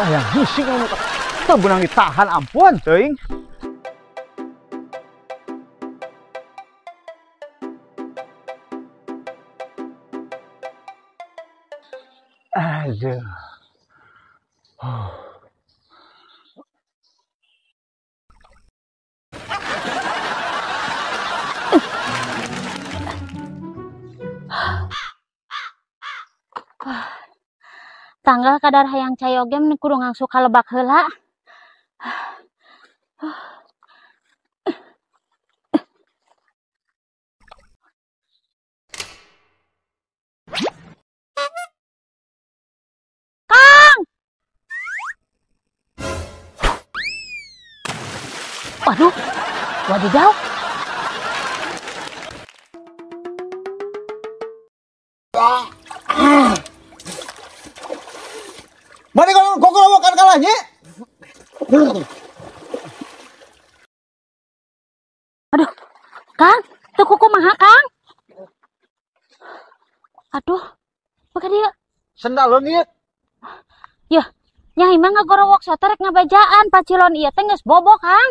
Yang bising anu teu beunang ditahan ampun teuing. Aduh. Tanggal kadar hayang cai oge meni kudu ngangsu ka lebak heula. Kang! Waduh, wadidaw. Mari kalau gogorowokan kalah nya. Aduh, Kang, teu kumaha Kang? Aduh, buka dia. Sendal leungit. Yeuh, nyai mah ngagorowok sote rek ngabejaan pacilon ieu teh geus bobo, Kang.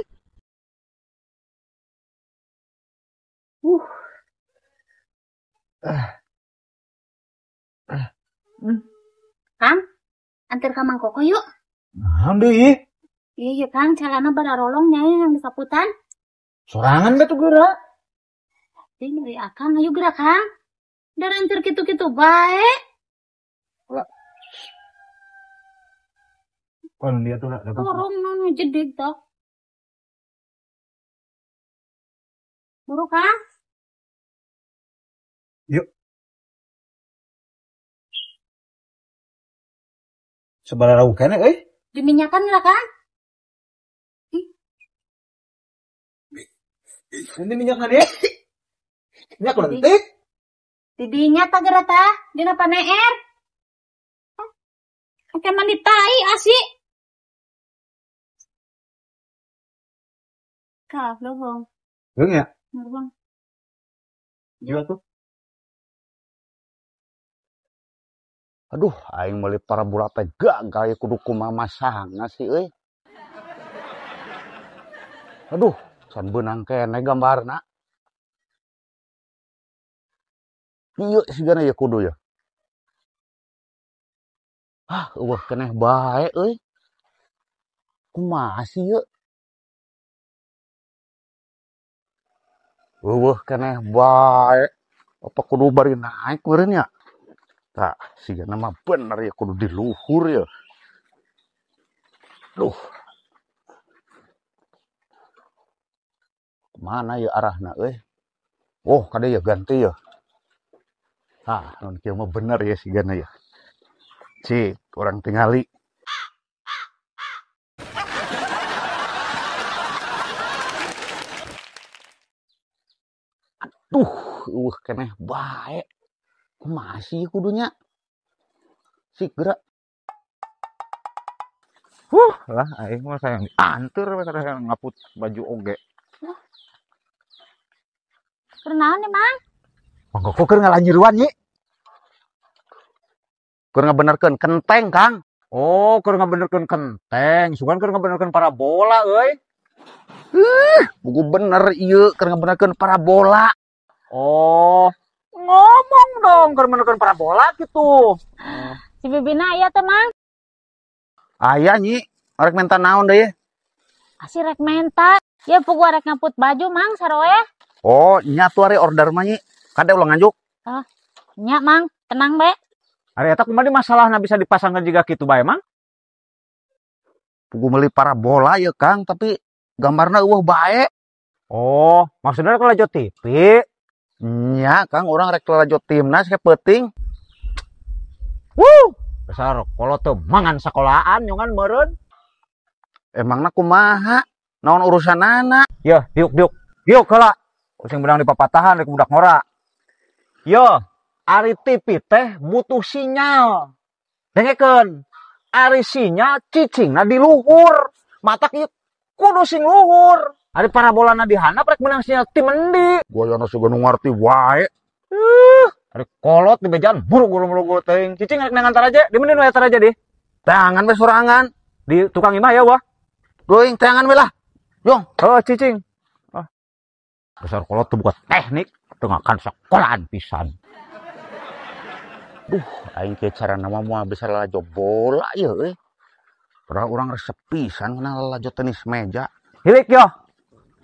Kang, antar ka Mang Koko yuk. Naon deui? Iya, iya Kang, calana bararolong nyai yang disaputan. Sorangan batu geura. Teuing dari akang ayo geura Kang. Dar antar kitu-kitu bae. Lah. Kon dia tuh lah. Orang nu jedeg toh. Buru Kang. Yuk. Sabaraha keneh euy? Diminyakan lah Kang. Ini minyakna dia. Minyak lentik. Didinya tah geura tah, dina paneer. Oke mandi tai asi. Kah, lobong. Geung ya? Lobong. Jiwa tuh. Aduh, aing meuli parabola teh gagal ya kudu kumaha masangna sih euy. Aduh, can beunang keneh gambarna. Ieu sigana ya kudu ya. Ah, eueuh keneh bae euy. Kumaha sih ieu? Eueuh keneh bae. Apa kudu bari naik meureun nya? Tah, sigana mah bener ya kudu di luhur ya. Duh. Mana ya arahna euy? Oh, kade ya ganti ya. Ah, nun kieu mah bener ya sigana ya. Cik, urang tingali. Aduh, eueuh keneh bae. Kumaha sih kudunya? Sik geura. Lah aing mah sayang dianteur we sayang ngaput baju oge. Keur naon nih, Mang? Mangga keur ngalanjiruan nyi. Keur ngabenerkeun kenteng, Kang. Oh, keur ngabenerkeun kenteng, sugan keur ngabenerkeun parabola euy. Buku bener ieu keur ngabenerkeun parabola. Oh, ngomong dong keur ngabenerkeun parabola gitu. Si Bibina aya teh, Mang? Aya nyi, rek menta naon deui? Asi rek menta. Ya pugu rek ngaput baju, Mang, saroe. Oh, nya tuh ari order mah nyi. Kade ulah nganjuk. Oh, nya Mang, tenang bae. Ari eta kumaha masalahna bisa dipasangkeun jiga kitu bae, Mang? Pugu meuli parabola ya, Kang, tapi gambarna eueuh bae. Oh, maksudnya rek lalajo TV? Nya, Kang, urang rek lalajo timnas ke peuting. Wuh, besar kolot teu mangan sakolaan nyongan meureun. Emangna kumaha? Naon urusanana? Yeuh, diuk-diuk. Diuk heula. Sing beunang dipapatahan rek budak ngora. Yo, ari TV teh butuh sinyal. Dengekeun, ari sinyal cicingna di luhur. Matak ieu kudu sing luhur. Ari parabolana di handap rek meunang sinyal ti mendi. Gua siga nu ngarti wae. Ari kolot di bejaan murugul-murugul teuing. Cicing rek nangan taraje, di mendi nu aya taraje di. Tangan we sorangan. Di tukang imah ya wah. Doing teangan we lah. Yong. Oh, cicing. Ah. Besar kolot tuh bukan teknik, tengakan sekolahan pisan. Duh, aing kieu carana mah moal bisa lalajo bola ieu euy. Padahal urang resep pisan kana lalajo tenis meja. Hilik yo.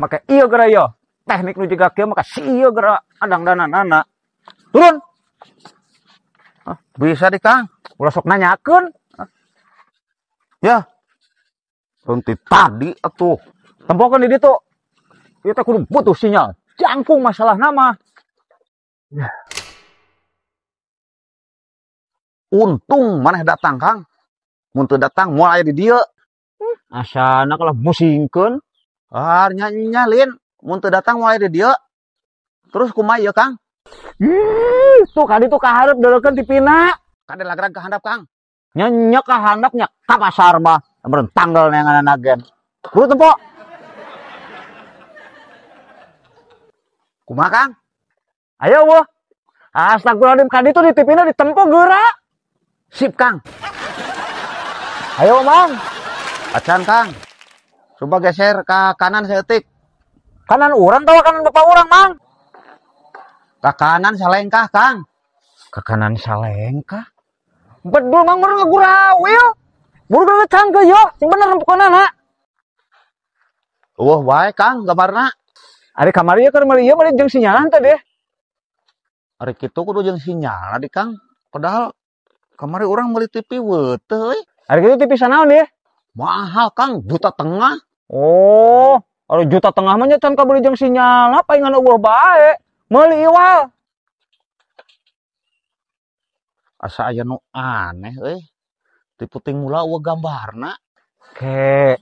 Make ieu geura yo. Teknik nu jiga kieu maka si ieu geura adang-dananana. Turun. Ah, bisa di Kang. Ulah sok nanyakeun. Ah. Ya. Runti tadi atuh. Tempokeun di ditu. Ieu teh kudu butuh sinyal. Jangkung masalah nama. Ya. Untung maneh datang Kang. Mun teu datang moal aya di dieu. Asana kalah musingkeun. Ah, nya lin, mun teu datang moal aya di dieu. Terus kumaha ieu Kang? Ih, tuh kadi tuh kaharep deurekeun tipina. Kade lagrag ka handap Kang. Nya nya ka handap nya ka pasar mah. Meureun tanggal neanganna gen. Buru tempo. Kumaha Kang? Ayo wah. Astagfirullahaladzim, kadi tuh di tipina ditempo geura. Sip Kang. Ayo Mang. Acan Kang. Coba geser ke kanan seeutik. Kanan urang tawa kanan bapak urang Mang. Ke kanan salengkah Kang. Ke kanan salengkah. Bedul Mang meureun ngagurawil. Buru geura cangkeul yo, sing bener pokona. Eueuh wae Kang gambarna. Ari kamari ieu keur meuli ieu meuli jeung sinyalan teh deh. Ari kitu kudu jeung sinyal di Kang. Padahal kamari urang meuli TV weuh teh euy. Ari kitu TV sanaon deh? Mahal Kang, 1,5 juta. Oh, ari 1,5 juta mah nya can kabeuli jeung sinyal, palingan eueuh bae. Meuli iwal. Asa aya nu aneh euy. Ti puting mula eueuh gambarna. Ke.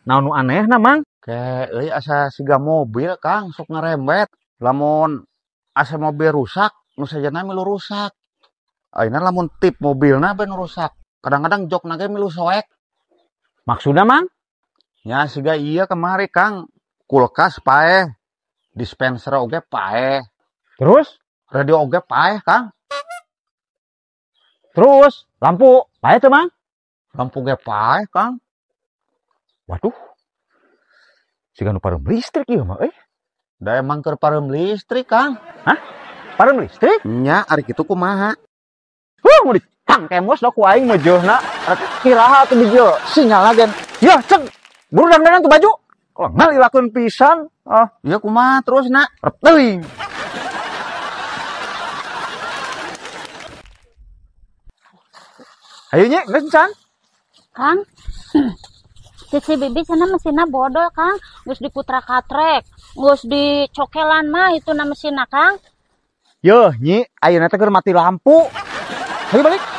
Naon nu anehna Mang? Ke euy asa siga mobil Kang sok ngarembet. Lamun asa mobil rusak, nu sajana milu rusak. Ayeuna lamun tip mobilna bae nu rusak. Kadang-kadang jokna ge milu soek. Maksudna Mang? Nya siga ieu kamari Kang, kulkas paeh, dispenser oge paeh. Terus radio oge paeh Kang. Terus lampu paeh teu Mang? Lampu ge paeh Kang. Waduh. Siga nu pareum listrik ieu mah euy. Da emang keur pareum listrik Kang. Hah? Pareum listrik? Nya ari kitu kumaha? Huh, mau ditangkemos da ku aing mah jeuhna. Rek kiraha atuh di dieu sinyalna gen. Yeuh, cek. Buru dangdanan tuh baju. Kalau ngalilakeun pisan. Ah, ieu kumaha terus na? Rep teuing. Ayo nya, geus can. Kang. Si Bibi cenah mesinna bodol Kang, geus dikutra-katrek, geus dicokelan mah itu na mesinna Kang. Yeuh nyi, ayeuna teh keur mati lampu. Ayo balik.